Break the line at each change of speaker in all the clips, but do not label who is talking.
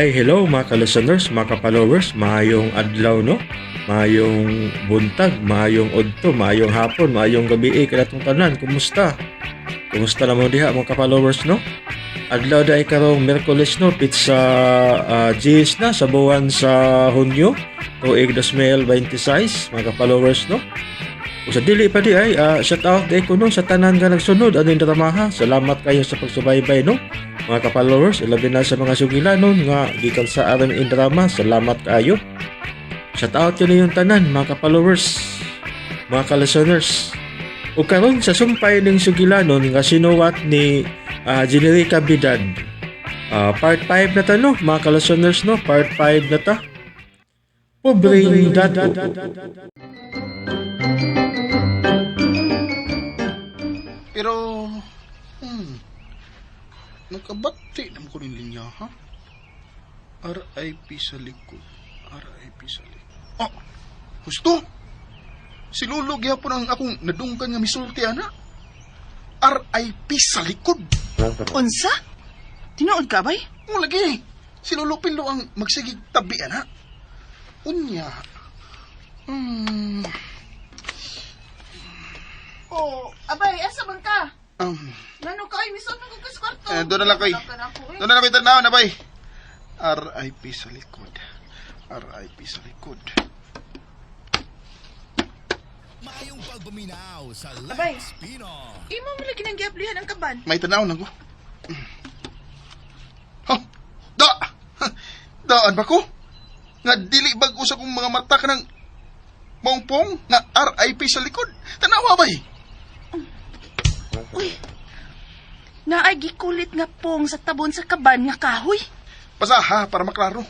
Hi, hello mga ka-listeners, mga ka-followers, maayong adlaw, no? Maayong buntag, maayong udto, maayong hapon, maayong gabi kanatong tanan. Kumusta? Kumusta na mo diha mga ka-followers, no? Adlaw dai karong Miyerkules, no, pitsa Gs na sa buwan sa Hunyo, tuig 2026, mga ka-followers, no? O sa dili pa di ay, shout out di ko, no, sa tanan nga nagsunod aning dramaha. Salamat kayo sa pagsubaybay, no? Mga ka-followers, ilabi na sa mga sugilanon nga gikan sa aron in drama, salamat kayo. Shout out yun yung tanan, mga ka-followers, mga ka-listeners. O karon sa sumpay ning sugilanon nga sinuwat ni Generica Bidad. Part 5 na ta, no, mga ka-listeners, no, part 5 na ta. Pobreng dato.
Pero, nakabati naman ko rin linya, ha? R.I.P. sa likod. R.I.P. sa likod. Oh, gusto! Si Lolo gihapon ang akong nadunggan nga misulti, ana. R.I.P. sa likod.
Unsa? Tinuod ka, bay?
O, lagi. Si Lolo Pilo ang magsigig tabi, ana. Unya.
Oh, abay, asa man ka? Ngano ka ay misod mo ko sa kwarto.
Eh, doon na lang koy.
Wala ka na ako, eh.
Doon na lang ko'y tanaw na, bay. R.I.P. sa likod. R.I.P. sa likod.
Maayong pagpaminaw sa
Abay.
Lex Pino.
Imo mo lagi nang giablihan ang kaban.
May tanaw na ko. Oh, da! Daan ba ko? Nga dili bag usa kong mga mata ka ng maungpong nga R.I.P. sa likod. Tanawa bay.
Uy. Naay gikulit nga pong sa tabon sa kaban nga kahoy.
Basaha para maklaro.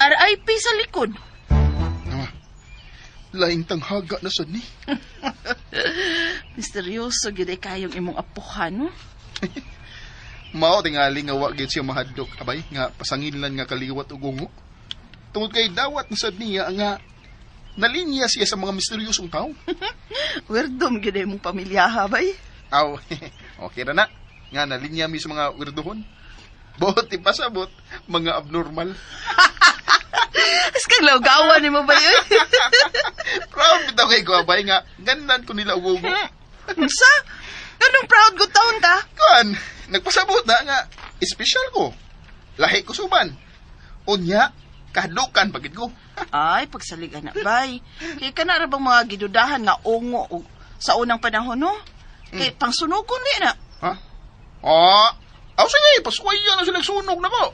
RIP sa likod.
Nawa. Laing tanghaga na sad ni.
Misteryoso gyud ay kayong imong apuhan, no?
Mao tingali nga wa gyud siya mahadlok abay nga pasanginlan nga kaliwat ug ungo. Tungod kay dawat na sad niya nga nalinya siya sa mga misteryosong tao.
Weirdom gyud ay imong pamilya, bay.
Aw, okay ra na. Nga nalinya mi sa mga werdohon. Buot ipasabot, mga abnormal.
As kang lawgawan nimo ba yun?
Proud bitaw kay ko abay nga ganan ko nila og ungo.
Unsa? Ganong proud ko taon ta?
Kuan, nagpasabot na nga espesyal ko. Lahi ko suban. Unya, kahadlukan pagid ko.
Ay, pagsalig na, bay. Kay kana ra bang mga gidudahan nga ungo og sa unang panahon, no? Kay pangsunugon di na.
Ha? Ah, aw sige, paskuya na sila sunog na ko.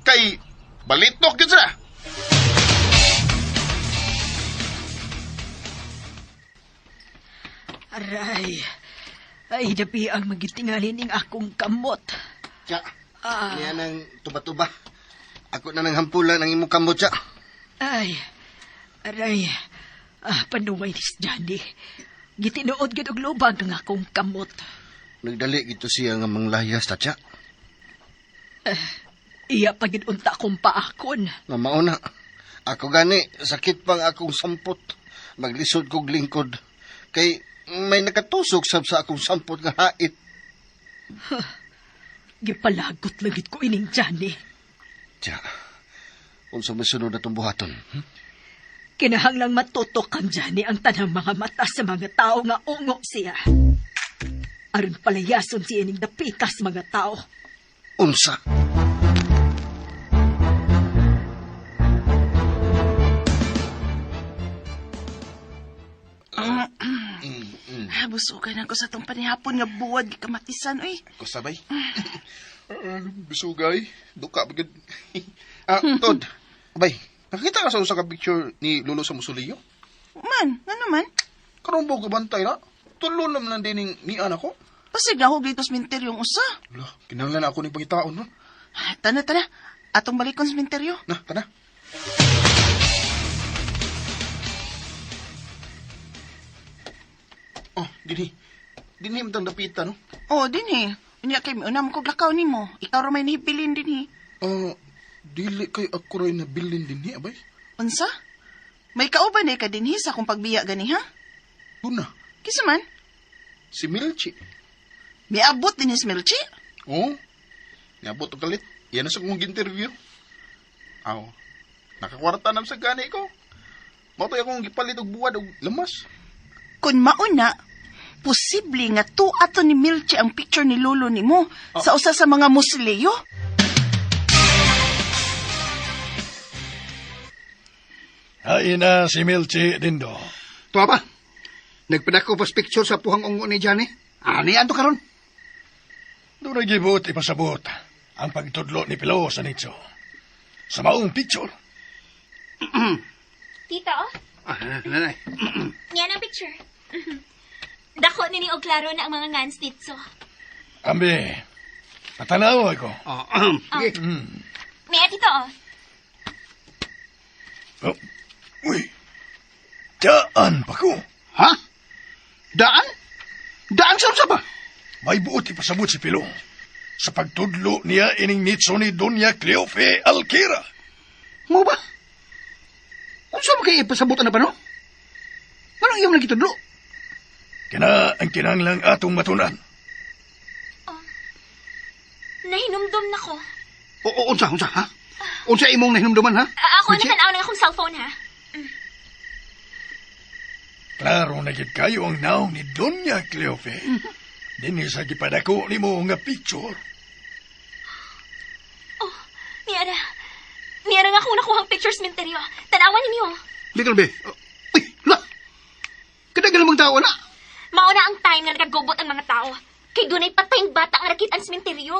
Kay balitok gyud sila.
Aray, ay dapi ang magitingali ning akong kamot.
Tsa, niya nang tuba-tuba. Ako na nang hampulan ang imong kamot, tsa.
Ay, aray, panuway ni Johnny. Gitinuod gid og lubag ang akong kamot.
Nagdali gito siya nga manglayas ta, tsa.
Iya pa gid unta akong paakon.
Nga mauna. Ako gani, sakit pang akong sampot. Maglisod kog lingkod. Kay may nakatusok sab sa akong sampot nga hait.
Gipalagot lagit ko ining Johnny.
Tsa, unsa may sunod na buhaton? Hmm?
Kinahanglang matutok kang Johnny ang tanang mga mata sa mga tao nga ungo siya. Aron palayason siya ining dapitas mga tao.
Unsa?
Ah, busugan ako sa tong panihapon nga buwad gikamatisan, uy.
Ko sabay. Bisugay, duka ba gid. Tod. Abay, nakita ka sa usa ka picture ni Lolo sa musuliyo?
Man, ngano man?
Karon ba ko bantay na? Tulo naman lang din ning nian ako.
Pasig na dito sa minteryong usa.
Lah, kinahanglan ako ning pangitaon no.
Ah, tana, tana. Atong balikon sa minteryo.
Na, tana. Oh, dinhi. Dinhi man tang dapita no.
Oh, dinhi. Unya kay miuna mo kog lakaw nimo. Ikaw ra may nahibilin dinhi.
Ah, dili kay ako ray nabilin dinhi abay.
Unsa? May kauban eh ka dinhi sa akong pagbiya gani ha?
Tuna,
Kisa man?
si Milchi.
Miabot dinhi si Milchi?
Oh, niabot og kalit. Yan na sa kong interview. Aw. Nakakwarta na sa gani ko. Mao to'y akong gipalit og buwad og lamas.
Kun mauna, posible nga tuwa to ni Milche ang picture ni Lolo nimo sa usa sa mga musleo.
Ay na si Milchi Dindo.
Tuwa pa. Nagpadako pas picture sa puhang ungo ni Johnny. Ani anto karon?
Doon nagibot ipasabot ang pagtudlo ni Pilo sa nitso. Sa maong picture,
Tito, oh,
Ah, nanay.
niyan ang picture. Dako nini og klaro na ang mga ngans nitso.
ambi, patanaw ako.
Oh, sige.
Niya, tito, oh.
Oh, uy, daan pa ko.
Ha? Daan? Daan sa unsa ba?
May buot ipasabot si Pilo sa pagtudlo niya ining nitso ni Doña Cleofe Alquera.
Mo ba? Unsa ba kay ipasabot na pa no? Anong iyong nagitudlo?
Kina ang kinanglang atong matunan.
Nahinumdum na ko.
O, o unsa unsa ha? Unsa imong nahinumduman ha?
A- ako
Mitzi?
na tanaw ng akong cellphone, ha?
Klaro na gid kayo ang naong ni Doña Cleofe. Dinhi sa gipadako nimo nga picture.
Oh, niya na. Niya na nga akong nakuhang pictures, Minteryo. Tanawan ninyo.
Bigol be. Oh, Uy, la. Kadagan namang tao na.
Mauna ang time nga nakagubot ang mga tao. Kay dunay patayng bata ang rakit ang sementeryo.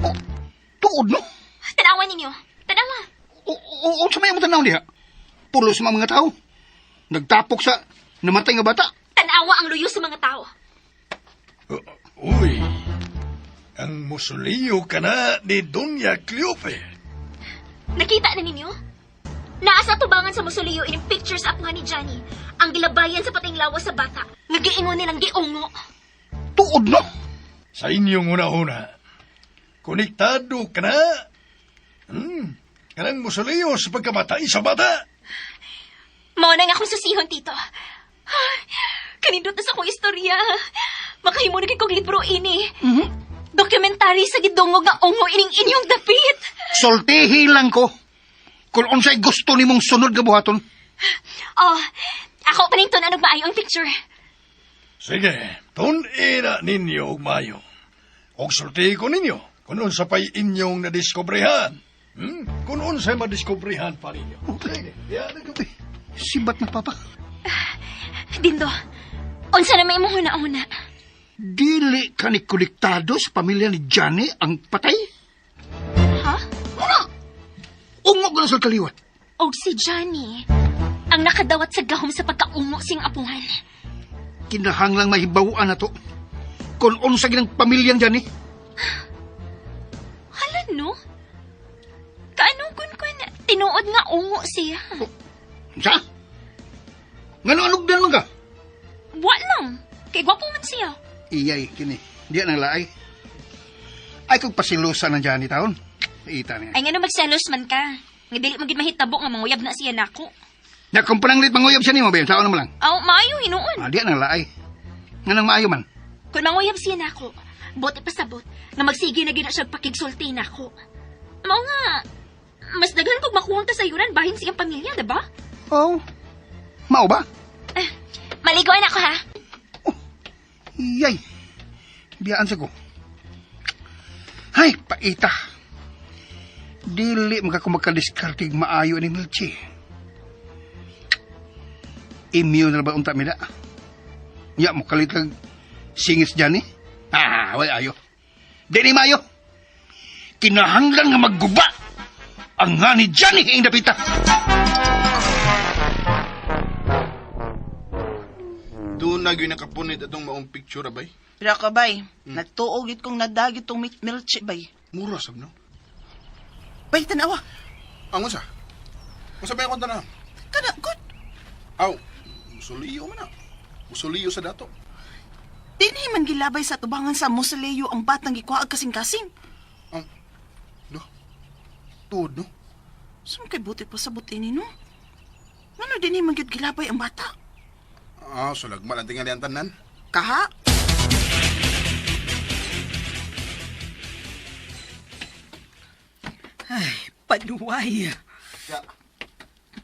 Oh, tuod no.
Tanawan ninyo. Tanawa.
O, o, unsa may imong tanaw diha? Pulos mga mga tao. Nagtapok sa namatay nga bata.
Tanawa ang luyo sa mga tao.
Uy, ang musuliyo ka na ni Doña Cleofe.
Nakita na ninyo? Naa sa tubangan sa musuliyo ining pictures up nga ni Johnny. Ang gilabayan sa patayng lawas sa bata. Nga giingon nilang giungo.
Tuod no.
Sa inyong una-una, konektado ka na. Kanang musuliyo sa pagkamatay sa bata.
Mao na nga akong susihon, tito. Ah, Kanindot na sa akong istorya. Makahimo na gid kog libro ini. Dokumentary sa gidungog nga ungo ining inyong dapit.
Sultihi lang ko. Kung unsay gusto nimong sunod nga buhaton.
Oh, ako pa ning tun-an og maayo ang picture.
Sige, tun-ina ninyo og mayo. Og sultihi ko ninyo kung unsa pa'y inyong nadiskobrehan. Kung unsa'y madiskobrehan pa ninyo. Sige, yan ang
Uy, sibat na papa.
Dindo, unsa na may imong huna-huna?
Dili ka ni konektado sa pamilya ni Johnny ang patay?
Ha?
Una! Ungog na sa kaliwat.
Og si Johnny, ang nakadawat sa gahom sa pagkaungo sing apuhan.
Kinahanglang mahibawaan na to. Kung unsa ginang pamilyang Johnny.
Hala, no? Kaanong kun tinuod nga ungo siya.
Unsa? Ngano anugdan man ka?
Wa lang. Kay gwapo man siya.
Iyay, kini. Di nang laay. Ay kung pasilusan ng Johnny taon. Ita niya.
Ay ngano magselos man ka. Nga dili mo gid mahitabo nga manguyab na siya nako.
Nya kung pananglit manguyab siya nimo, babe, taon na mo lang.
Aw, maayo hinuon.
Ah, di nang laay. Nganong maayo man.
Kung manguyab siya nako, buti pasabot nga magsige na gid na siya pakigsulti nako. Mao nga mas daghan kog makuhang kasayuran bahin sa iyang pamilya, diba?
Oh. Mao ba?
Eh, maligo na ako ha.
Iyay. Biyaan sa ko. Ay, paita. Dili maka ko makadiskarte maayo ni Milchi. Immune na ba unta mi da? Ya mo kalit lang singis dyan eh. Ah, wala ayo. Dili maayo. Kinahanglan nga magguba ang nga ni Johnny ing dapita.
Doon na gyud nakapunit atong maong picture abay.
Pero ako, bay, nagtuo gid kong nadagit tong Milche, bay.
Mura sab no.
Bay, tanawa.
Ang unsa? Unsa ba akong tanaw?
Kana, good.
Aw, musuliyo man na. Musuliyo sa dato.
Dinhi man gilabay sa tubangan sa musleo ang batang gikuha og kasing-kasing.
Ang do. Tuod no.
Saan kay buti pa sa buti ni no? Ngano dinhi man gyud gilabay ang bata?
Ah, sulagma lang tingali ang tanan.
Kaha?
Ay, panuway.
Ya,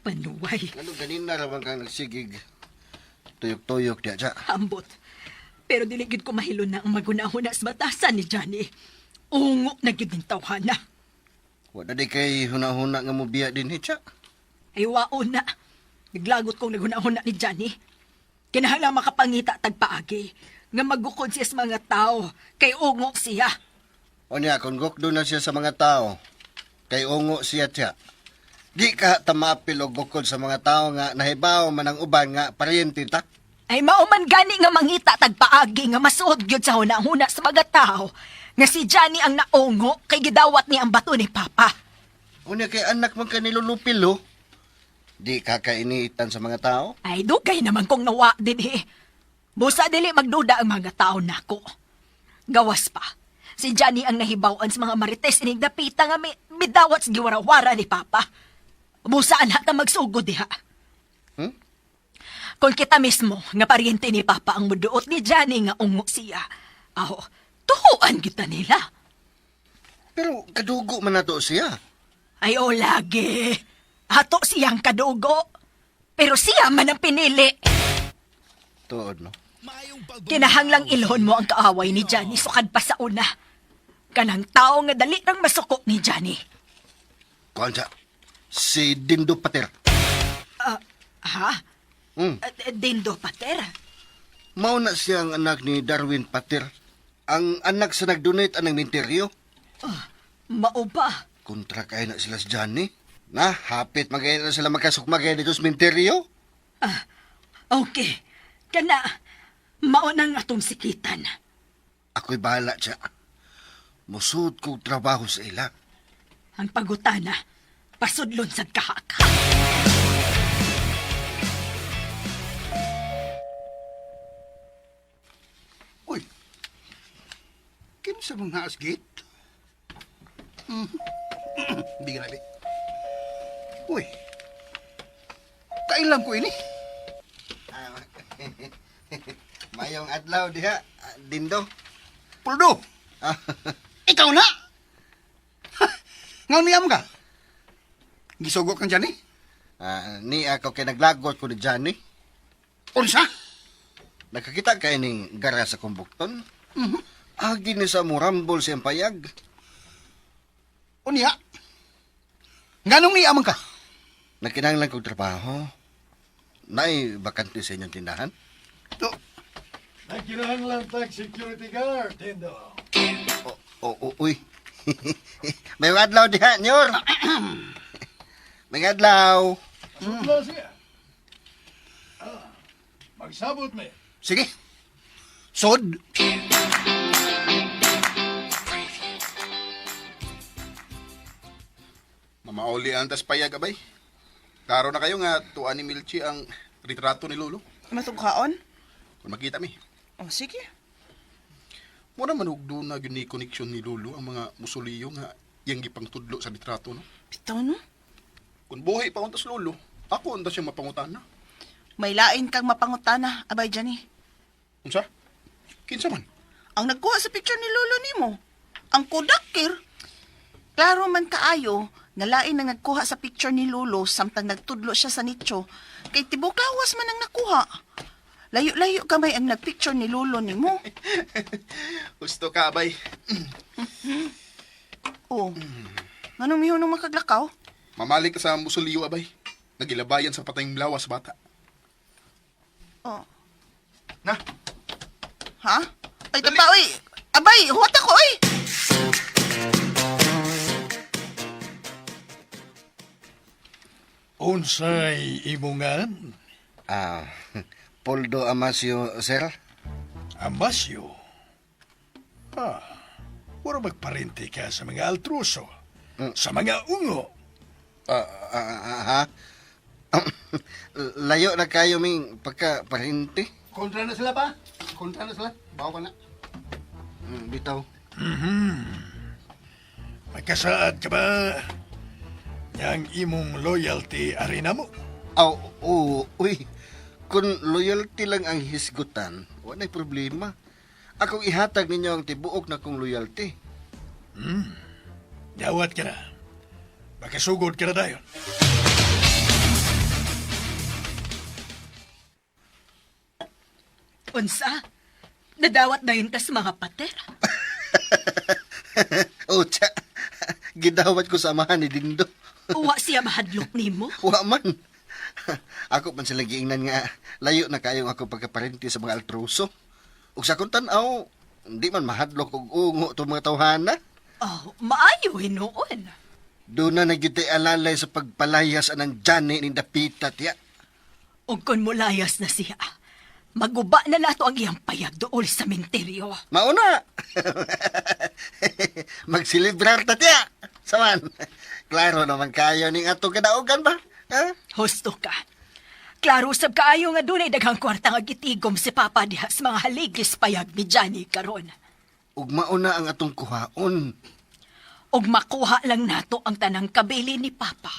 Panuway.
ano ganina ra man kang nagsigig. Tuyok-tuyok diya, Cha.
Ambot. Pero dili gid ko mahilo na ang magunahuna sa batasan ni Johnny. Ungo na gid ning tawhana.
Wala di kay huna-huna nga mo biya din, Cha.
Ay waon na. Naglagot kong naghunahuna ni Johnny. Kinahanglan makapangita tagpaagi nga magukod siya sa mga tao kay ungo siya.
O niya, kung gukdo na siya sa mga tao, kay ungo siya, Cha. Di ka tamapil og bukod sa mga tao nga nahibaw man ang uban nga paryente ta.
Ay mauman gani nga mangita tagpaagi nga masuod gyud sa hunahuna sa mga tao nga si Johnny ang naungo kay gidawat ni ang bato ni Papa.
Unya kay anak man ka nilulupil, oh. Di ka kainiitan sa mga tao.
Ay dugay naman kong nawa dinhi. Busa dili magduda ang mga tao nako. Gawas pa. Si Johnny ang nahibaw-an sa mga marites ining dapita nga may midawat sa giwarawara ni Papa. Busa anak na magsugod diha.
Hmm?
Kung kita mismo nga paryente ni Papa ang muduot ni Johnny nga ungo siya, aho, tuhuan kita nila.
Pero kadugo man nato siya.
Ay, o lagi. Ato siyang kadugo. Pero siya man ang pinili.
Tuod, no?
Maayong pagpaminaw
Kinahanglang
sa
ilhon mo ang kaaway ni Johnny sukad pa sa una. Kanang tao nga dali rang masuko ni Johnny.
Kuan siya. Si Dindo Pater.
Ah, ha?
Hmm.
Dindo Pater?
Mao na siya ang anak ni Darwin Pater. Ang anak sa nagdonate anang minteryo.
Mao ba?
Kontra kay na sila si Johnny. Na, hapit magay na sila magkasukmagay dito sa minteryo.
Ah, okay. Kana, mao nang atong sikitan.
Ako'y bahala siya. Musud kong trabaho sa ila.
Ang pagutana, pasudlon sa kahak.
Uy, kinsa mong naas gate? Hindi grabe. Uy, kailan ko ini?
Mayong adlaw diha, Dindo.
Puldo, ikaw na! Ha, Ngaon niyam ka? Gisugo kang dyan eh?
Ah, ni ako kay naglagot ko ni Johnny.
Unsa?
Nakakita kay ning gara sa kumbukton. Agi ni sa murambol siyang payag.
Unya? Nganong niyaman ka?
Nagkinahanglan kong trabaho. Naay bakante sa inyong tindahan.
To,
Nagkinahanglan tag security guard, Dindo.
O, o, uy. May adlaw diha, nyor. May adlaw.
Sudla siya. Ah, magsabot me.
sige. Sod.
Mamauli ang tas payag, abay. Klaro na kayo nga tuan ni Milchi ang retrato ni Lolo.
Matugkaon?
Kung makita mi.
Oh, sige.
Mura man og doon na gyud ni koneksyon ni Lolo ang mga musuliyo nga iyang gipangtudlo sa litrato no.
Bitaw no?
Kung buhi pa untas Lolo, ako unta siya mapangutana.
May lain kang mapangutana, abay Johnny.
Unsa? Kinsa man?
Ang nagkuha sa picture ni Lolo nimo, ang kudakir. Klaro man kaayo, nga lain ang nagkuha sa picture ni Lolo samtang nagtudlo siya sa nicho, kay tibok lawas man ang nakuha. Layo-layo gamay ang nagpicture ni Lolo nimo.
Gusto ka, abay.
Oh. Nganong mihunong makaglakaw?
Mamalik ka sa musuliyo, abay. Nagilabayan sa patayng lawas bata.
Oh.
Na,
Ha? Ay, tapa, oy. Abay, huwat ako, oy.
Unsay imungan?
Ah, Poldo Amasio, sir.
Amasyo. Ah, wala magparente ka sa mga altruso, sa mga ungo.
Ah, ah, ah, ha? Layo na kayo ming pagka parente.
Kontra na sila pa. Kontra na sila. Bawa ka na.
Bitaw.
Magkasaad ka ba? Yang imong loyalty arena mo.
Aw, oo, uy. Kung loyalty lang ang hisgutan, wala'y problema. Akong ihatag ninyo ang tibuok na kong loyalty.
Dawat ka na. Makasugod ka na dayon.
Unsa? Nadawat na yun tas mga pater.
Oh, tsa. Gidawat ko sa amahan ni Dindo.
Uwa siya mahadlok nimo.
Wa man. Ako man sila giingnan nga layo na kayong ako pagkaparente sa mga altruso. Ug sa akong tan-aw, hindi man mahadlok og ungo itong mga tawhana.
Oh, maayo hinuon.
Doon na nagyutay alalay sa pagpalayas anang Johnny ni Dapita tiya.
Ug kun mulayas na siya, maguba na nato ang iyang payag dool sa menteryo.
Mauna! Magsilibrar ta tiya! Saman, klaro naman kayo ning atong kadaugan ba? Ha?
Husto ka. Klaro sab kaayo nga dunay daghang kwarta nga gitigom si Papa diha sa mga haligis payag ni Johnny karon.
Ug mauna ang atong kuhaon.
Ug makuha lang nato ang tanang kabili ni Papa.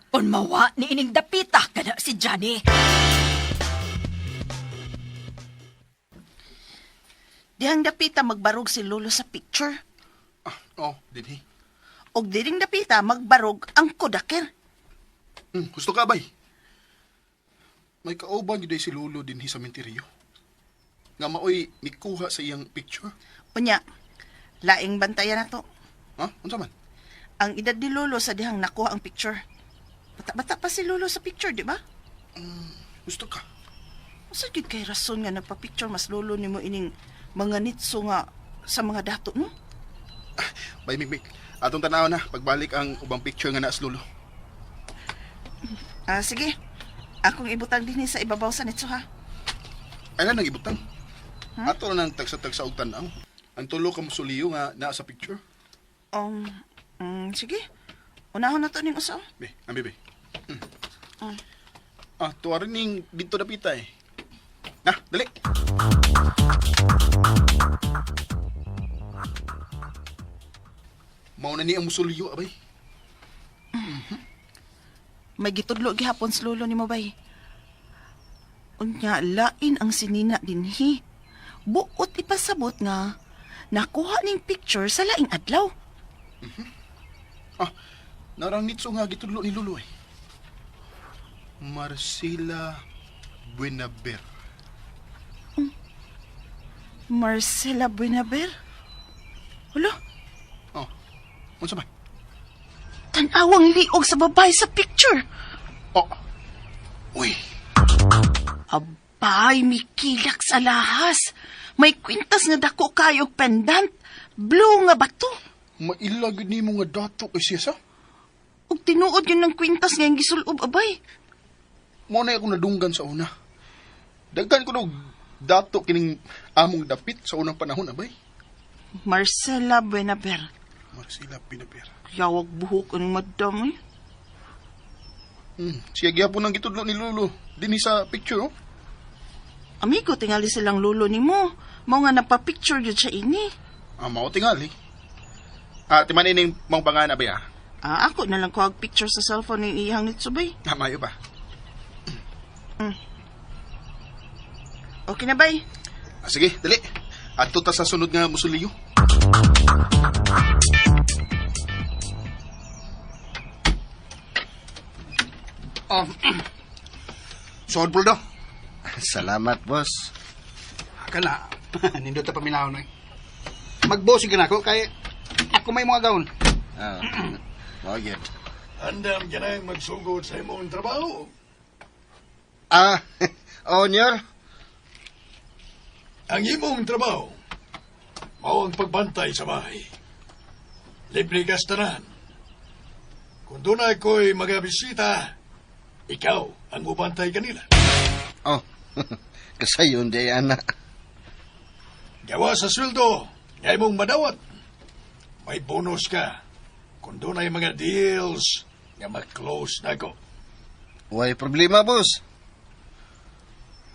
Kun mawa ni ining dapita kada si Johnny.
Dihang dapita magbarog si Lolo sa picture.
Ah, oh, dinhi.
Og diring dapita magbarog ang Kodaker.
Gusto ka, bay? May kauban gyud si Lolo dinhi sa menteryo. Nga maoy nikuha sa iyang picture.
Unya, laing bantayan na to.
Ha? Unsa man?
Ang edad ni Lolo sa dihang nakuha ang picture. Bata-bata pa si Lolo sa picture, di ba?
Gusto ka?
Unsa gyud kay rason nga nagpa-picture mas lolo nimo ining mga nitso nga sa mga dato no?
Bay, Mikmik. Atong tanaw na pagbalik ang ubang picture nga naas Lolo.
Ah, sige. Akong ibutang dinhi sa ibabaw sa nitso ha.
Ay lang nang ibutang. Ato na nang tagsa-tagsa og tan-aw. Ang tulo ka musuliyo nga naa sa picture.
Sige. Unahon na to ning usa.
Be, ambi be. Hmm. Ah, tuwa rin ning dito dapita eh. Na, dali. Mao na ni ang musuliyo, abay.
May gitudlo gihapon sa lolo nimo bay. Unya lain ang sinina dinhi. Buot ipasabot nga nakuha ning picture sa laing adlaw.
Ah, narang nitso nga gitudlo ni Lolo eh. Marcela Buenaber.
Marcela Buenaber. Hulo,
Oh, unsa ba?
tan-awang liog sa babae sa picture.
Oh. Uy,
Abay, mikilak sa lahas. May kwintas nga dako kayo pendant. Blue nga bato.
maila gyud nimo nga dato kay siya sa.
Ug tinuod yun ng kwintas nga yung gisulob, abay.
Mo na ako nadunggan sa una. Daghan ko nog dato kining among dapit sa unang panahon abay.
Marcela Buenaber.
Marcela Buenaber.
Yawag buhok ang madam eh.
Siya gyapon ang gitudlo ni Lolo dinhi sa picture oh.
Amigo, tingali silang lulo ni mo. Mao nga napapicture yun siya ini.
Ah, mao tingali. Ah, timan ining mong pangan abay ah.
Ah, ako na lang kuhag picture sa cellphone ni iyang nitsubay.
Ah, mayo ba?
Okay na, bay.
Ah, sige, dali. Adto ta sa sunod nga musuliyo.
Oh. Sood, Poldo.
Salamat, boss.
Kana, nindot ta paminaw na. Magbosig ka na ako kay ako may mga gaon.
Ah, mao gyud.
Andam ka nang magsugod sa imong trabaho.
Ah, oh, nyor.
Ang imong trabaho, mao ang pagbantay sa bahay. Libre ka sa tanan. Kung doon ako'y mga bisita, ikaw ang mubantay kanila.
Oh, kasayon di ana.
Gawa sa sweldo, nga imong madawat. May bonus ka. Kung doon ay mga deals, nga mag-close na ko.
Way problema, boss.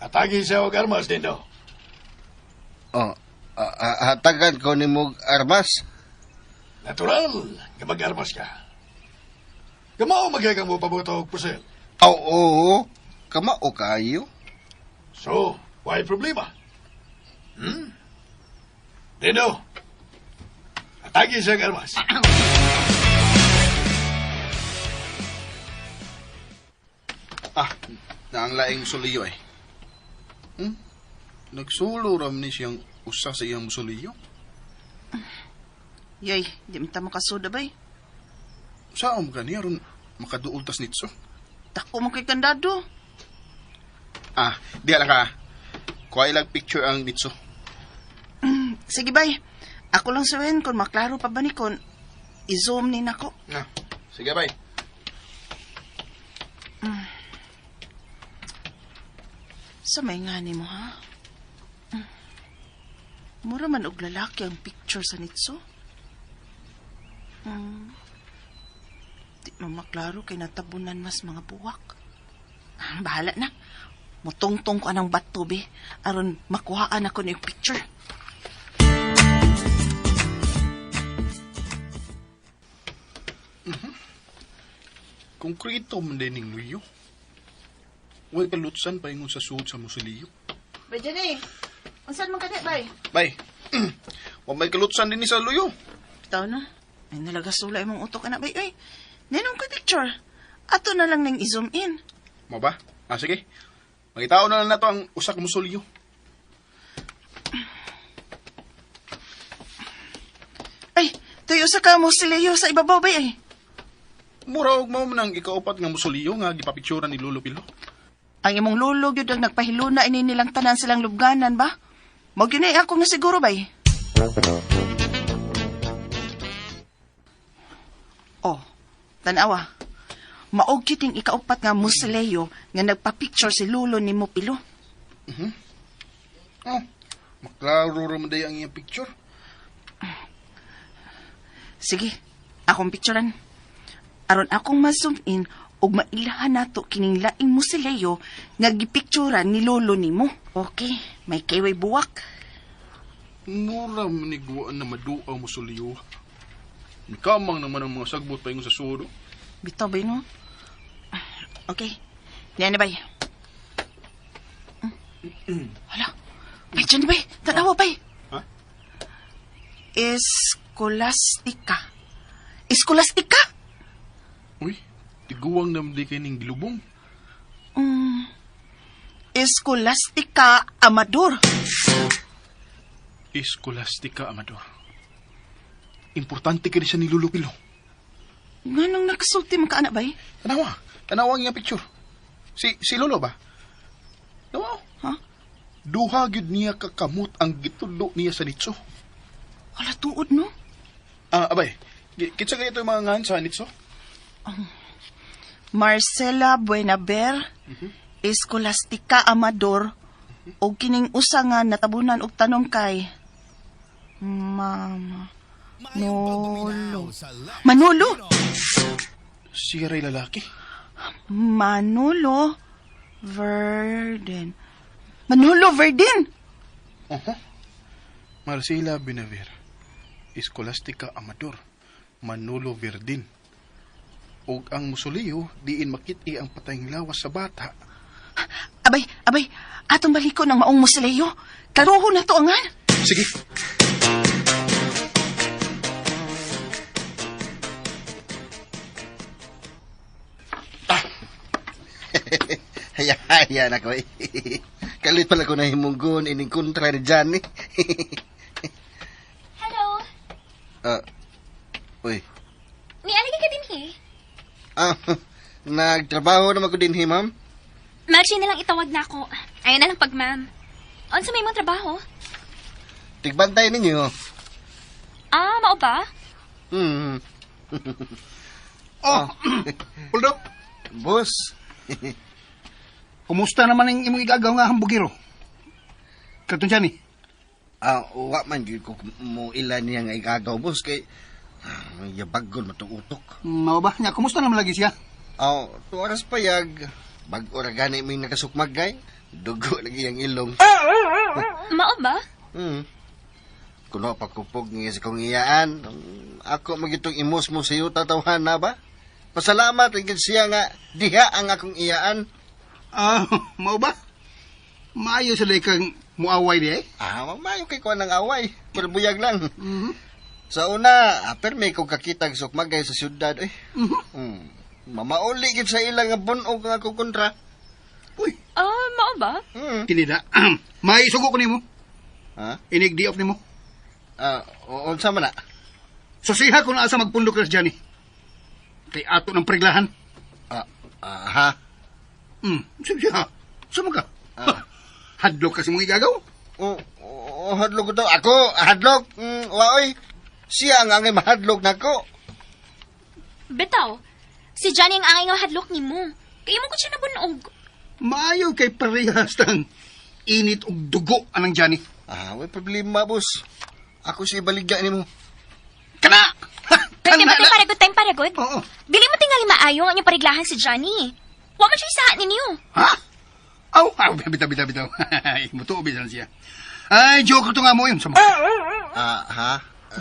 Atagi siya og armas din daw.
Oh, hatagan ko nimo og armas.
Natural, nga mag-armas ka. Kamao magyagang mo pabuto og pusil.
Oo, oo. Kamao kayo.
So, why problema? Dino, atagi siya og armas.
Ah, naang laing musuliyo eh. Nagsulo ram ni siyang usa sa iyang musuliyo.
Yoy, di man ta makasuda bay.
Saan mo gani aron makaduol tas nitso?
Dako mo kay kandado.
Ah, diha lang ka. Kuha ilang picture ang nitso.
Sige bay. Ako lang suwen kung maklaro pa ba ni kon i-zoom ni nako.
Ah, sige bay.
Sa may nga nimo ha? Mura man og lalaki ang picture sa nitso. Di man maklaro kay natabunan mas mga buwak. Ah, bahala na. Mutungtong ko anang bato be aron makuhaan ako ni picture.
Konkreto man din ning luyo. Huwag kalutsan pa ingon sa suod sa musuliyo.
Bay Jenny, unsan man kani bay?
Bay, wa may kalutsan din ni sa luyo.
Bitaw no. Ay nalagas sula imong utok ana bay. Uy, ninong ko picture. Ato na lang nang i-zoom in.
Mo ba? Ah, sige. Mangitao na lang nato ang usa ka musuliyo.
Ay, tuyo sa ka musileo sa ibabaw bay ay.
Mura og mao man ang ikaupat nga musuliyo nga gipapicturan ni Lolo Pilo.
Ang imong lolo gyud ang nagpahiluna ini nilang tanan silang lubganan ba? Mao gyud ni ako nga siguro bay. Oh, tanawa. Mao gyud ning ikaupat nga musileo nga nagpa-picture si lolo nimo Pilo.
Oh, maklaro ra man day ang iyang picture.
Sige, akong picturean. Aron akong ma-zoom in ug mailhan nato kining laing musileo nga gipicturan ni lolo nimo. Okay, may kayway buwak.
Mura man ni guwaan na maduaw musuliyo. Mikamang naman ang mga sagbot paingon sa suod. oh.
Bitaw ba no? Okay. Niya na bay. Hala. Bay, dyan bay. Tanawa bay.
Ha?
Escolastica. Escolastica?
Uy, tiguang naman di kay ning gilubong.
Escolastica Amador.
Escolastica Amador. Importante kini siya ni Lolo Pilo.
Nganong nakasulti man ka anak bay?
Tanawa, tanawa ang iyang picture. Si Lolo ba? Tanawa.
Ha?
Duha gyud niya kakamot ang gitudlo niya sa nitso.
Hala tuod no?
Ah, abay. Kinsa kaya ito yung mga ngan sa nitso?
Marcela Buenaber, Escolastica Amador, og kining usa nga natabunan og tanom kay Mama Nolo. Manolo!
Siya ray lalaki.
Manolo Verden. Manolo Verdin!
Oho. Marcela Benaver. Escolastica Amador. Manolo Verdin. Og ang musuliyo, diin makit-i ang patayng lawas sa bata.
Abay, abay, atong balikon ang maong musileo. Karuho na to angan.
Sige.
Haya, na ko eh. Kalit pala ko na himunggon ining kontra ni Johnny.
Hello.
Ah, uy.
Nialagi ka din he.
Ah, nagtrabaho naman ko din, he, ma'am.
Margie na lang itawag na ako. Ayaw na lang pag ma'am. Unsa may mong trabaho?
Tigbantay ninyo.
Ah, mao ba?
Hmm.
Oh, Puldo,
Boss.
kumusta naman ang imong igagaw nga hambugiro? Katong siya ni.
Ah, wa man gyud ko mo ilan niya nga igagaw, boss, kay yabagon matong utok.
Mao ba? Nya, kumusta naman lagi siya?
Ah, tuwaras payag. Bag-o ra gani may nakasukmag gay. Dugo lagi ang ilong.
Mao ba?
Kuno pagkupog niya sa kong iyaan. Ako magitong imos mo sa iyo tatawhan na ba? Pasalamat rin siya nga diha ang akong iyaan.
Ah, mao ba? Maayo sila kang muaway di eh.
Ah, mayo kay kuan ng away. Pero buyag lang. Sa una, permi ko kakitag sukmagay sa syudad eh. Mamauli gid sa ilang nga bunog nga akong kontra.
Uy,
Ah, mao Mao ba?
Kini da. May sugo ko nimo.
Ha?
Inig di off nimo.
Ah, unsa man na?
Susiha ko na asa magpundok ka Johnny. Kay ato ng preglahan.
Ah, ah, ha?
Susiha. Sama ka. Ha, hadlok ka sa mong igagaw.
O, o, hadlok ko to. Ako, hadlok. Waoy. Siya ang angay mahadlok nako.
Bitaw, si Johnny ang angay nga hadlok nimo. Kay mo ko siya nabunog.
Maayo kay parehas tang init og dugo anang Johnny.
Ah, way problema, boss. Ako siya ibaligya nimo.
Kana! Ha,
Time
kana
time
na!
paragod, time paragod.
Oo.
Dili mo tingali maayo nga inyong pariglahan si Johnny. Wa man siya isahan ninyo.
Ha? Aw, aw, bitaw, bitaw, bitaw. Mutuo bisan siya. Ay, joke to nga mo yun. Sama.
Ah, ha?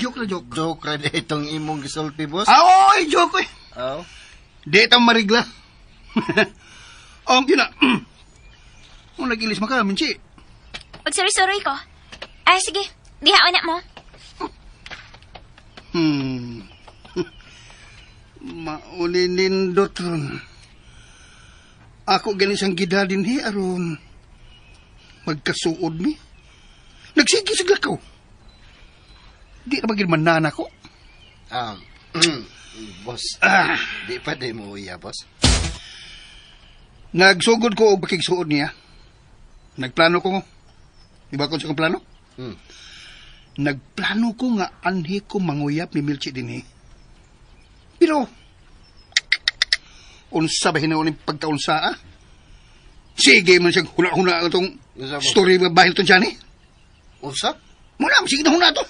Joke na joke.
Joke ra di itong imong gisulti, boss.
Ah, oy, joke eh.
Aw.
Di tang marigla. Yun na. Kung nag-ilis mo ka, Minchi.
Pagsuroy-suroy ko. Ah, sige. Dihaon na mo.
Mauli nindot ron. Ako gani siyang gida din he, aron. Magkasuod mi. Nagsige sa lakaw. Di na maging manana ko.
Boss.
Ah.
Di pa di mo iya, boss.
Nagsugod ko og pakigsuod niya. Nagplano ko. Di ba ko sa akong plano? Nagplano ko nga anhi ko manguyap ni Milchi dinhi. Pero unsa ba hinuon yung pagkaunsa ah? Sige man siyang huna-huna ang itong
Unsa ba?
story nga bahin itong Johnny.
Unsa?
Muna, sige na huna to.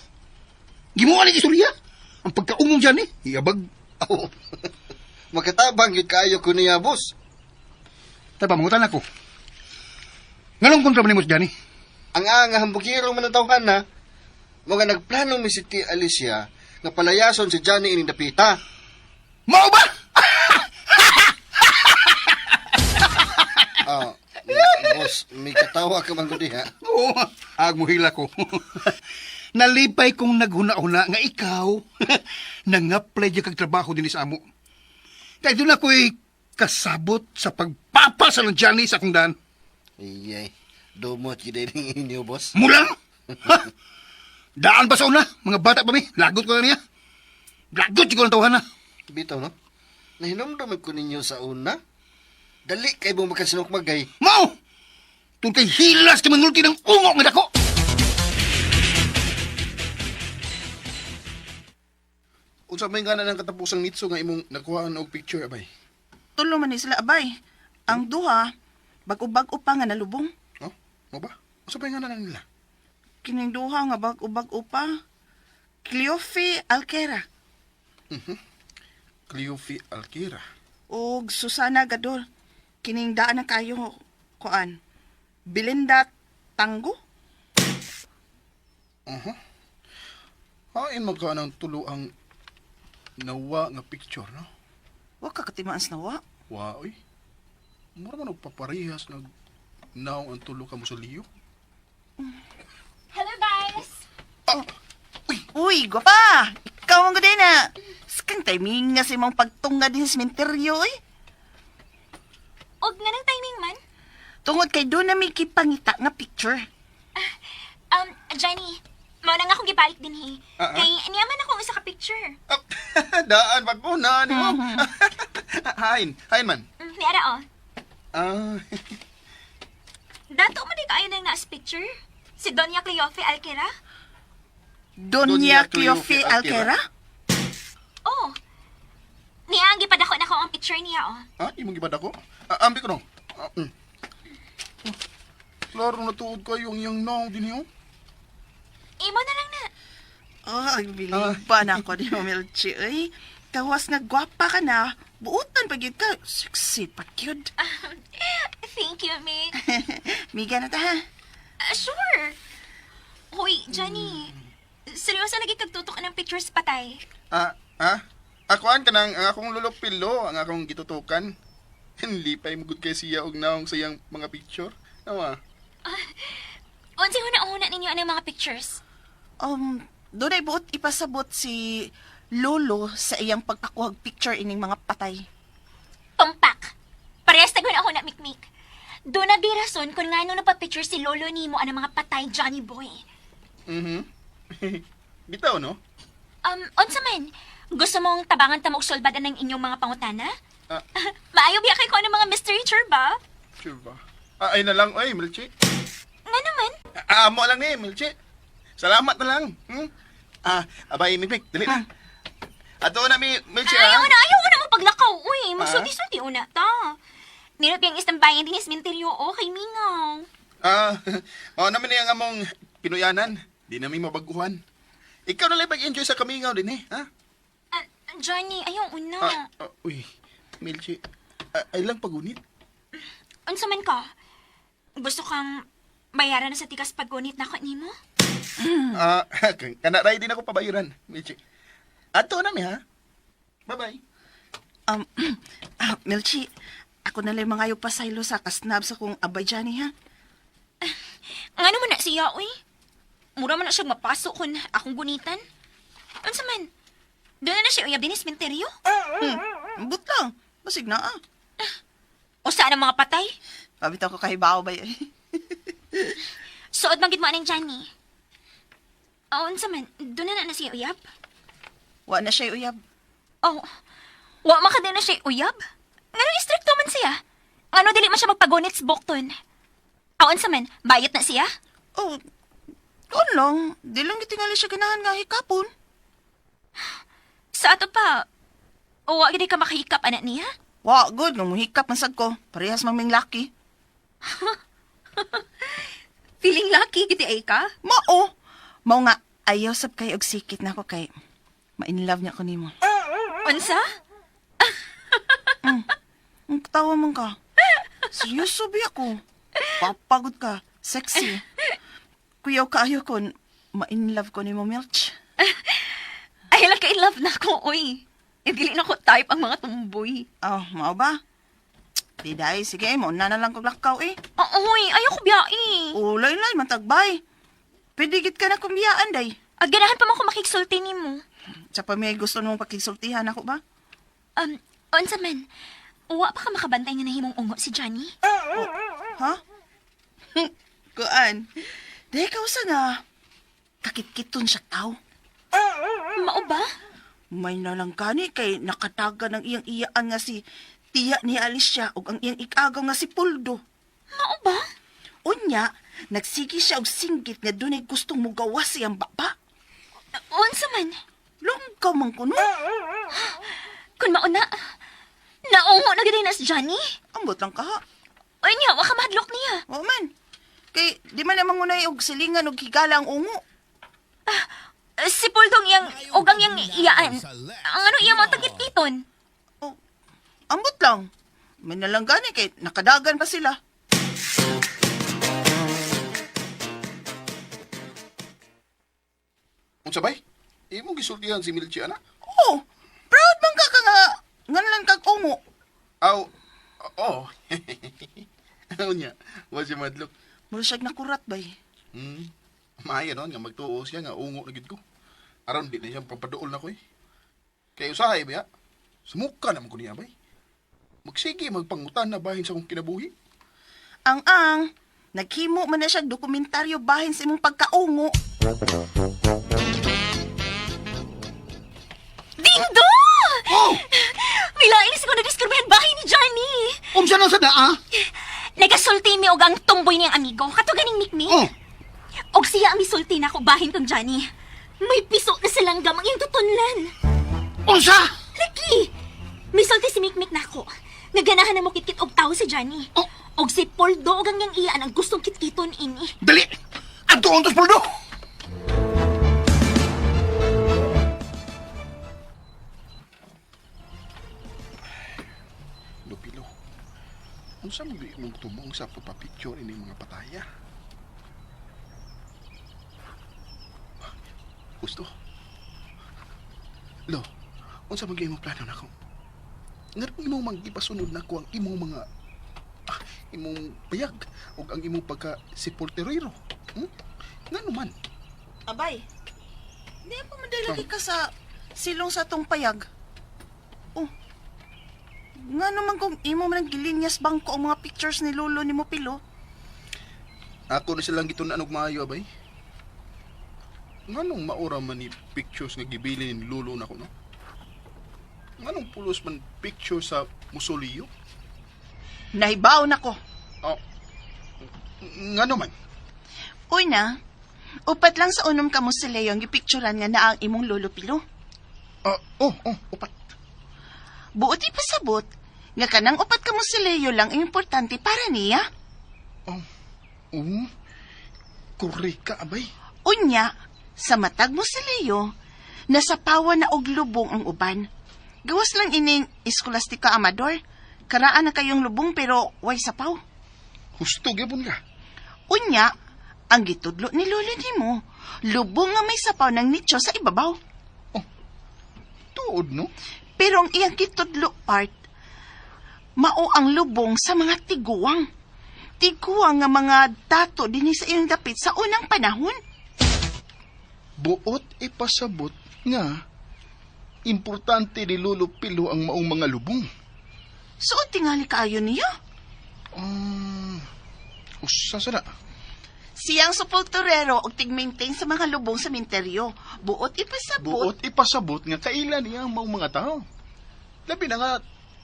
Gimuha ni istorya. Ang pagkaungong Johnny, iabag.
Oh. Makatabang gyud kaayo ko niya, boss.
Tay, pamangutan ako. Nganong kontra man nimo si Johnny?
Ang anga hambugiro man ang tawhan na. Mga nagplano mi si T. Alicia nga palayason si Johnny ining dapita.
Mao ba?
Ah, boss, may katawa ka man gud diha.
Oo, ag muhila ko. Nalipay kong naghuna-huna nga ikaw nang-apply di kag trabaho din sa amo. Kaya doon ako'y kasabot sa pagpapasa ng Johnny sa akong daan.
Iyay, dumot gyud ini inyo, boss.
Mulang! Ha? Daan pa sa una, mga bata pa mi. Lagot ko na niya. Lagot ko ng tawahan na.
Bitaw, no? Nahinumdum ko ninyo sa una. Dali kay mo makasinok magay.
Mao! Tungkol kay hilas kay mangulti ng ungo nga dako!
Unsa may ngana ng katapusang nitso nga imong nakuhaan og picture abay?
Tulo man ni sila abay. Ang duha, bag-o-bag-o pa nga nalubong.
Oh, mo ba? Unsa may ngana nila?
Kining duha nga bag-o-bag-o pa. Cleofe Alquera
Cleofe Alquera.
ug Susana Gador. Kining daan na kayo kuan. Belinda Tango?
Hain magka ng tulo ang nawa nga picture, no?
Wa ka katimaan sa nawa.
Wa, oy. Mura man og paparehas nag naong ang tulo ka mo sa liyo.
Hello, guys!
Uy, gwapa! Ikaw ang gud na. Skang timing nga sa imong pagtunga din sa sementeryo eh.
Og nga ng timing man.
Tungod kay doon na may kipangita nga picture.
Johnny, mao na nga akong gibalik din he.
Ah, ah.
Kay niya man akong isa ka picture.
Ah, daan pag una ni mo. Hain, hain man.
Niara oh.
Ah,
Dato mo di kaayo nang naas picture? Si Doña Cleofe Alquera?
Doña
Doña
Cleofe
Cleofe Alquera?
Alquera?
Oh. Niya ang gipadako na ko ang picture niya oh.
ah, imong gibad ako? Ah, ambi ko no. Ah. Klaro na tuod kayo ang iyang naong din niyo.
Imo na lang na.
Oh, ang biliba na ako ni Melchi. Ay, kawas nga gwapa ka na. Buutan pa gyud ka. Sexy pa gyud.
Thank you, Mick.
Miga na ta ha.
Ah, sure. Hoy, Johnny. Seryoso lagi kagtutok ng pictures patay.
Ah, ah. Akuan ka nang ang akong lulupilo, ang akong gitutukan. Lipay mo gud kay siya og naong sa iyang mga picture. Nawa.
Unsa huna-huna ninyo anang mga pictures?
Doon ay buot ipasabot si Lolo sa iyang pagpakuhag picture ining mga patay.
Tumpak. Parehas tag huna-huna, Mikmik. Doon Doon na rason kung ngano napapicture si lolo nimo ang mga patay Johnny Boy.
Bitaw, no?
Unsa man, gusto mong tabangan ta mo og sulbadan ng inyong mga pangutana?
Ah.
Maayo biya kay ko ng mga mystery chur ba?
Sure ba? Ah, ay na lang, oy, Milchi.
Nga naman.
Ah, amo lang ni, Milchi. Salamat na lang. Ah, abay, Mikmik, dali na. Ato na mi, Milchi, ah.
Ayaw na, ayaw na mo paglakaw, uy. Magsulti-sulti una ta. Nirot yung istambayan din ismenteryo, o, kay Mingaw.
Ah, mao naman niya nga mong pinuyanan. Di namin mabaguhan. Ikaw na lang pag-enjoy sa kamingaw din eh, ha?
Ah, Johnny, ayaw una.
Ah, ah, uy, Milchi, ah, ay lang pagunit.
Unsa man ka? Gusto kang bayaran na sa tikas paggunit na ko nimo?
Ah, kana ray din ako pabayuran, Milchi. Ato na mi ha. Bye-bye.
Milchi, ako na lang mga pasaylo sa kasnab sa kong abay Johnny, ha?
Ngano man na siya, uy? Mura man na siya mapasok kun akong gunitan. Unsa man? Doon na na siya uyab din ismenteryo?
Ambot lang. Basig na, ah.
O saan ang mga patay?
Pabitaw ko kahibaw ba eh.
Suod man gid mo anang Johnny. O, unsa man? Doon na na na siya uyab?
Wa na siya uyab.
Oh, wa man ka din na siya uyab? Ngano istrikto man siya? Ngano dili man siya magpagunit sa bukton? O, unsa man? Bayot na siya?
Oh, kuan lang. Di lang gitingali siya ganahan nga hikapon.
Sa ato pa, o wa gid ka makahikap anak niya?
Wa, good. Nung muhikap man sad ko. Parehas mang ming laki.
Feeling lucky gid ay ka?
Mao. Mao nga, ayaw sab kay og sikit na ako kay ma-in love niya ko nimo.
Unsa?
Ang tawa man ka. Seryoso bi ako. Papagod ka. Sexy. Kuyaw kaayo ko, ma-in love ko nimo, Milch.
Ay lang ka in love na ako, uy. Eh, dili na ko type ang mga tumboy.
Oh, mao ba? Di dai, sige, mo na na lang kog lakaw eh.
Oo, uy, ayaw ko biyai.
Ulay lay, matagbay. Pwede gid ka na kumbiyaan, day.
Ag ganahan pa man ko makigsulti nimo.
Sa pa may gusto mong pakigsultihan ako ba?
Unsa man? Wa pa ka makabantay nga nahimong ungo si Johnny?
Ha? Kuan. Dahil ka usa nga. Kakitkiton siya tao.
Mao ba?
May nalang gani kay nakataga ng iyang iyaan nga si tiya ni Alicia ug ang iyang ikagaw nga si Puldo.
Mao ba?
Unya, nagsige siya og singgit nga dunay gustong mugawas siyang baba.
Unsa man?
Lungkaw man kuno.
Kun mao na, naungo na gid na si Johnny.
Ambot lang ka ha.
Uy niya, wa ka mahadlok niya.
Wa man. Kay di man namang unay og silingan og higala ang ungo.
Si Puldong iyang, og ang iyang iyaan. Ang ano iyang mga tagit-kiton.
Oh, ambot lang. May nalang gani kay nakadagan pa sila.
Unsa bay? Imong gisultihan si Milchi ana?
Oh, proud man ka ka nga nganlan kag ungo.
Aw, oo. Unya, wa siya madlok.
Mura siya'g nakurat bay.
Maayo noon nga magtuo siya nga ungo na gid ko. Aron di na siya papaduol na ko eh. Kay usahay ba ya? Sumuka naman ko niya bay. Magsige magpangutan na bahin sa akong kinabuhi.
Ang, naghimo man na siya dokumentaryo bahin sa imong pagkaungo.
Dindo!
Oh!
Milain ko na-discovery bahay ni Johnny.
Unsa na sa daa?
Nagasulti mi og ang tumboy niyang amigo. Kato ganing mikmik.
Oh!
Og siya ang misulti na ako bahin kang Johnny. May piso na silang gamang iyang tutunlan.
Unsa?
Lagi! Misulti si Mikmik nako. Naganahan na mo kitkit og tao si Johnny.
Oh.
Og si Poldo og ang iyang iyaan ang gustong kitkiton ini.
Dali! Adto ang Poldo!
Lupilo. Unsa man gyud imong tumong sa pagpa-picture ini mga pataya? Gusto? Lo, unsa man gyud imong plano nako? Ngarong imong manggipasunod nako ang imong mga imong payag ug ang imong pagka sepulturero. Ngano man?
Abay, di pa madalagi ka sa silong sa tong payag. Oh, Nga naman kung imo man ang gilinyas bangko ang mga pictures ni Lolo ni mo Pilo.
Ako na silang gitun-an og maayo abay. Nganong maura man ni pictures nga gibilin ni Lolo nako no? Nganong pulos man picture sa musoleo?
Nahibaw na ko.
Oh, ngano man?
Uy na, upat lang sa unom ka mo si Leo ang gipicturan nga naa ang imong Lolo Pilo.
Ah, oh, upat.
Buot ipasabot, nga kanang upat ka mo si Leo lang ang importante para niya.
Oh, oh, kore ka abay.
Unya, sa matag mo si Leo, nasapawan na og lubong ang uban. Gawas lang ining Escolastica Amador. Karaan na kayong lubong pero way sapaw.
Husto gyapon ka.
Unya, ang gitudlo ni Lolo nimo, lubong nga may sapaw ng nicho sa ibabaw.
Oh, tuod no?
Pero ang iyang gitudlo part, mao ang lubong sa mga tiguang. Tiguang nga mga dato dinhi sa iyong dapit sa unang panahon.
Buot ipasabot nga importante ni Lolo Pilo ang maong mga lubong.
Suot tingali kaayo niya.
Usa sa na.
Siyang sepulturero og tig-maintain sa mga lubong sa minteryo. Buot ipasabot.
Buot ipasabot nga kaila niya ang maong mga tao. Labi na nga,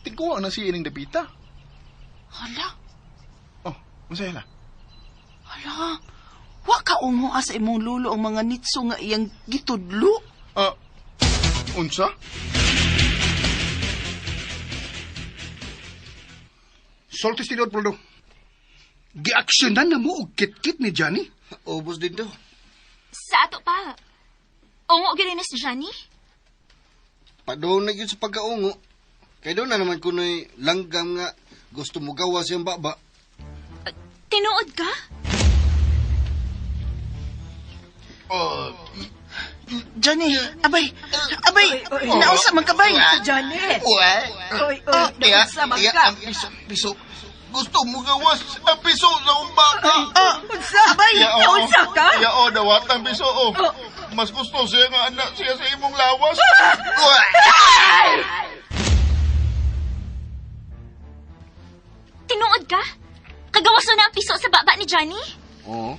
tiguang na siya ining dapita.
Hala,
Oh, masaya la.
hala. Wa ka ungo sa imong lulo ang mga nitso nga iyang gitudlo.
Ah, unsa?
Sulti tinuod, Poldo. Giaksyonan na mo og kitkit ni Johnny.
Ubos din to.
Sa ato pa. Ungo gyud na si Johnny?
Padoon na yun sa pagkaungo. Kay doon na naman kuno'y langgam nga gusto mo gawa siyang baba.
Tinuod ka?
Johnny, abay, abay, naunsa man kabay.
Johnny!
Uy!
Oy, oy, naunsa man
Iya,
ka.
ang piso, piso. Gusto mo gawas ang piso sa umbaka.
Oh,
Unsa?
Abay,
Naunsa ka?
Iya, oh, dawat ang piso, oh. Mas gusto siya nga anak siya sa imong lawas.
Tinuod ka? Kagawaso na ang piso sa baba ni Johnny?
Oo.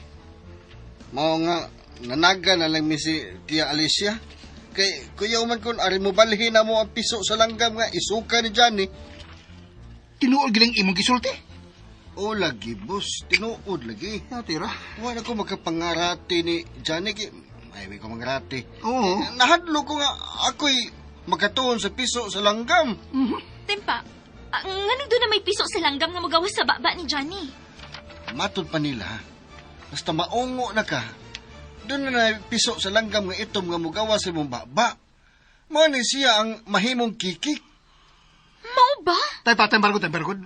Mao nga, nanaga na lang mi si Tia Alicia. Kay kuya man kun ari mo balhin na mo ang piso sa langgam nga isuka ni Johnny.
Tinuod gining imong gisulti.
O lagi, boss. Tinuod lagi.
Ah, tira.
Wala ko makapangarati ni Johnny. Kay, ay, ko mangarati.
Oo.
Nahadlo ko nga ako'y makatuon sa piso sa langgam.
Timpa, nganong doon na may piso sa langgam nga magawas sa baba ni Johnny?
Matod pa nila, basta maungo na ka, doon na na piso sa langgam nga itom nga mugawa sa imong baba. Mao ni siya ang mahimong kikik.
Mao ba?
Tay pa, tay bargod, tay bargod.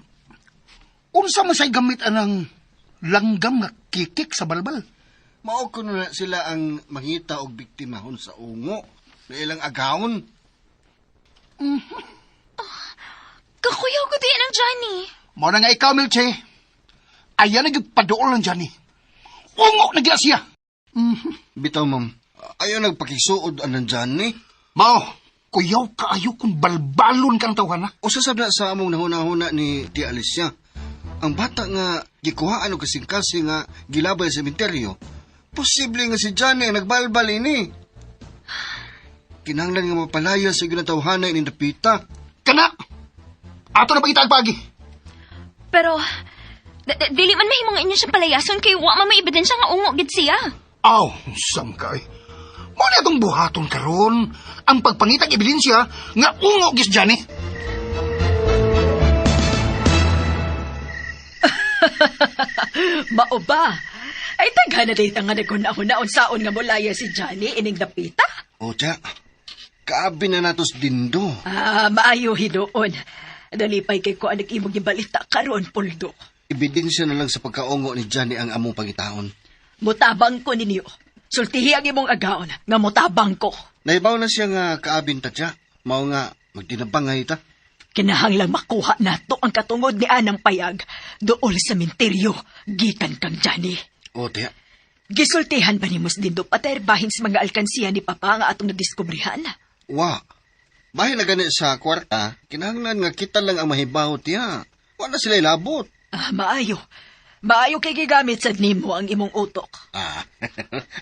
Unsa man say gamit anang langgam nga kikik sa balbal?
Mao kuno na sila ang mangita og biktimahon sa ungo na ilang agawon.
Kakuyaw ko diyan ang Johnny.
Mao na nga ikaw, Milche. Ayan na gyud paduol ng Johnny. Ungo na gyud siya.
Bitaw ma'am, ayaw nagpakisuod anang Johnny.
Mao, kuyaw kaayo kung balbalon kang tawhana.
Usa sab na sa among nahuna-huna ni Tia Alicia. Ang bata nga gikuhaan og kasing-kasing nga gilabay sa sementeryo. Posible nga si Johnny ang nagbalbal ini. Kinahanglan nga mapalaya sa ginatawhana ini dapita.
Kana! Ato na pangita ang pagi.
Pero, dili man mahimo nga inyo siya palayason kay wa man may ebidensya nga ungo gid siya.
Aw, sam kay. Mo na itong buhaton karon ang pagpangitag ebidensya nga ungo gis Johnny.
Mao ba? Ay, tagha na data nga naguna-una unsaon nga mulaya si Johnny ining dapita.
O tiya, kaabi na natos dindo.
Ah, maayo hinuon. Nalipay kay ko ang nag-imong gibalita karon, Poldo.
Ebidensya na lang sa pagkaungo ni Johnny ang among pangitaon.
Mutabang ko ninyo. Sultihi ang imong agaon nga mutabang ko.
Naibaw na siya nga kaabin ta tiya. Mao nga magdinabangay ta.
Kinahanglang makuha nato ang katungod ni Anang Payag dool sa minteryo gikan kang Johnny.
O tiya,
Gisultihan ba ni Mus Dindo pater bahin sa mga alkansiya ni Papa nga atong nadiskubrehan?
wa. Bahin na gani sa kwarta, kinahanglan nga kita lang ang mahibaw tiya. Wala sila ilabot.
Ah, maayo. Maayo kay gigamit sad nimo ang imong utok.
Ah,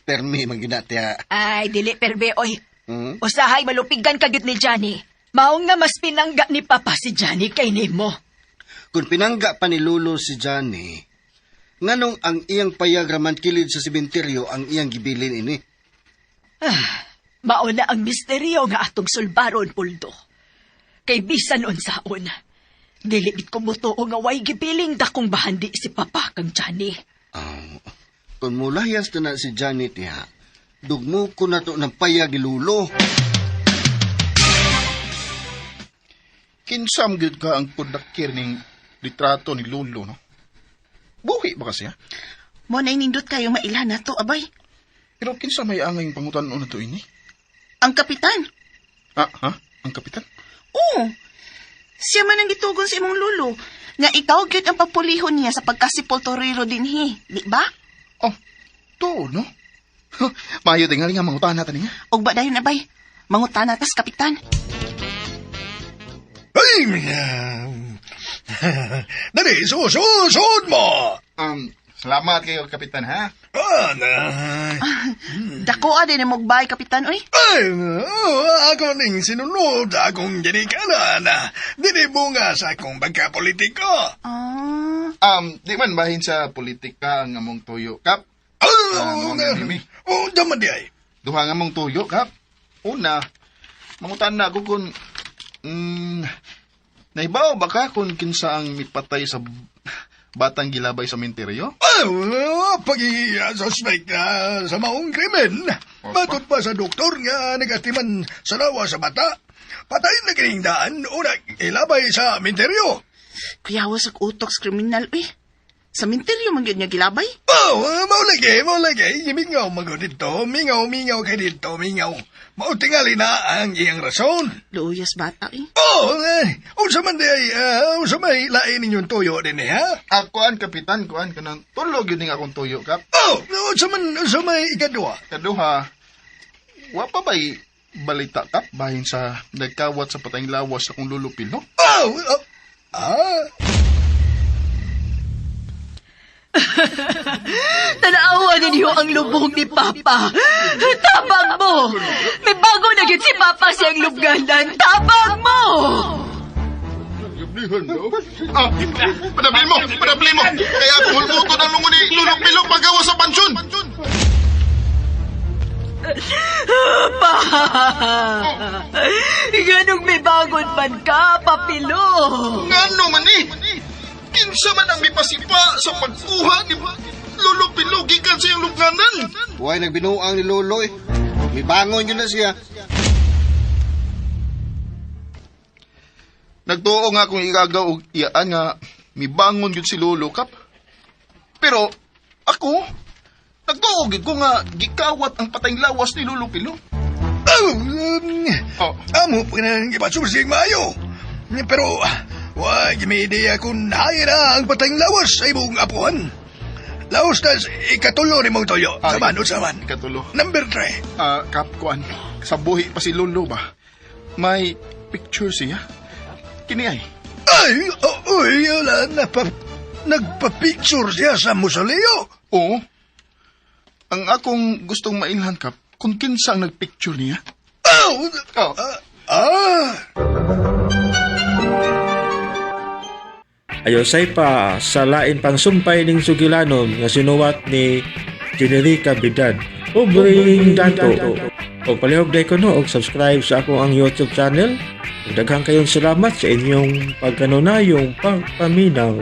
permi man gyud na tiya.
Ay, dili perbe oy.
Hmm?
Usahay malupigan ka gyud ni Johnny. Mao nga mas pinangga ni Papa si Johnny kay nimo.
Kung pinangga pa ni Lolo si Johnny, nganong ang iyang payag raman kilid sa simenteryo ang iyang gibilin ini?
Mao na ang misteryo nga atong sulbaron, Puldo. Kay bisan unsaon, dili gid ko motuo nga way gibiling dakong bahandi si Papa kang Johnny.
Oh, kung mulayas na na si Johnny tiya, dugmo ko na to ng payag ni Lolo.
Kinsam gyud ka ang kudakir ning litrato ni Lolo, no? Buhi ba kasi, ha?
Mo na nindot kayo mailhan na to, abay.
Pero kinsa may angay yung pangutan-on na to ini?
Ang kapitan.
Ah, ha? Ang kapitan?
Oo. Siya man ang gitugon sa imong lulo. Nga ikaw gyud ang pagpulihon niya sa pagkasipulturero dinhi, di ba?
Oh, to, no? Huh, maayo tingali nga mangutan natin niya.
Og ba dayon abay? Mangutana tas kapitan.
Ay! Dali, susunod mo!
Salamat kayo, kapitan, ha?
Ah, na.
Dako din imong bay kapitan oy.
Ay, oh, ako ning sinunod akong ginikanan. Dili bunga sa akong pagkapolitiko.
Ah,
Di man bahin sa politika ang among tuyo, Kap.
Ah,
Ah, mga mimi.
oh, daman di ay.
Duha nga mong tuyo, Kap. Una, mangutan na ako kung naibaw ba ka kung kinsa ang mipatay sa batang gilabay sa menteryo?
Ah, pag suspect sa maong krimen. Matod pa sa doktor nga nagatiman sa lawa sa bata. Patay na kining daan, una ilabay sa minteryo.
kuyawas og utok sa kriminal oy. Sa minteryo man gyud niya gilabay.
Oh, mao lagi, mao lagi. Mingaw mago dito, mingaw, mingaw kay dito, mingaw. Mao tingali na ang iyang rason.
Luuyas bata eh.
Oh, eh, unsa man di ay, unsa may lain ninyong tuyo din eh, ha?
Ah, kuan, kapitan, kuan, kanang tulog yun ning akong tuyo, Kap.
Oh, unsa man, unsa may ikaduha?
Kaduha, wa pa ba'y balita, Kap, bahin sa nagkawat sa patayng lawas akong lulupil, no?
Oh, oh, ah,
Tanaawa ninyo ang lubong ni Papa. Tabang mo! May bago na gyud si Papa siyang lubganan. Tabang mo!
Ah, padablin mo! Padablin mo! Kaya akong hulmuto ng lungo ni Lulong Pilong paggawa sa pansyon!
Pa! Ganong may bagon man ka, Papilo!
Ngano man eh! Kinsa man ang mipasipa sa pagkuha ni Lulong Pilong gikan sa iyong lubnganan!
Huwag nagbinuang ni Lolo eh. Mibangon yun na siya.
Nagtuo nga akong igagaw og iyaan nga mibangon gyud si Lolo Kap. Pero ako nagtuo gyud ko nga gikawat ang patayng lawas ni Lolo Pilo.
oh,
Oh.
Amo pa na ipasursing maayo. Pero, wag may ideya kung hain na ang patayng lawas sa imong apuhan. Laos na ikatulo ni mong toyo.
Ay.
Saman, o saman.
Ikatulo.
Number 3.
Ah, Kap kuan, sa buhi pa si Lolo ba? May picture siya. Kini ay.
Ay, oh, oy, wala, nagpa-picture siya sa musoleo.
Oo. Ang akong gustong mailhan Kap, kung kinsa ang nagpicture niya.
Oh,
Oh.
ah, ah.
Ayosay pa sa lain pang sumpay ning sugilanon nga sinuwat ni Generica Bidad. Ubring Dato. Og palihog day ko no og subscribe sa ako ang YouTube channel. Ug daghang kayong salamat sa inyong pagkanunayong pagpaminaw.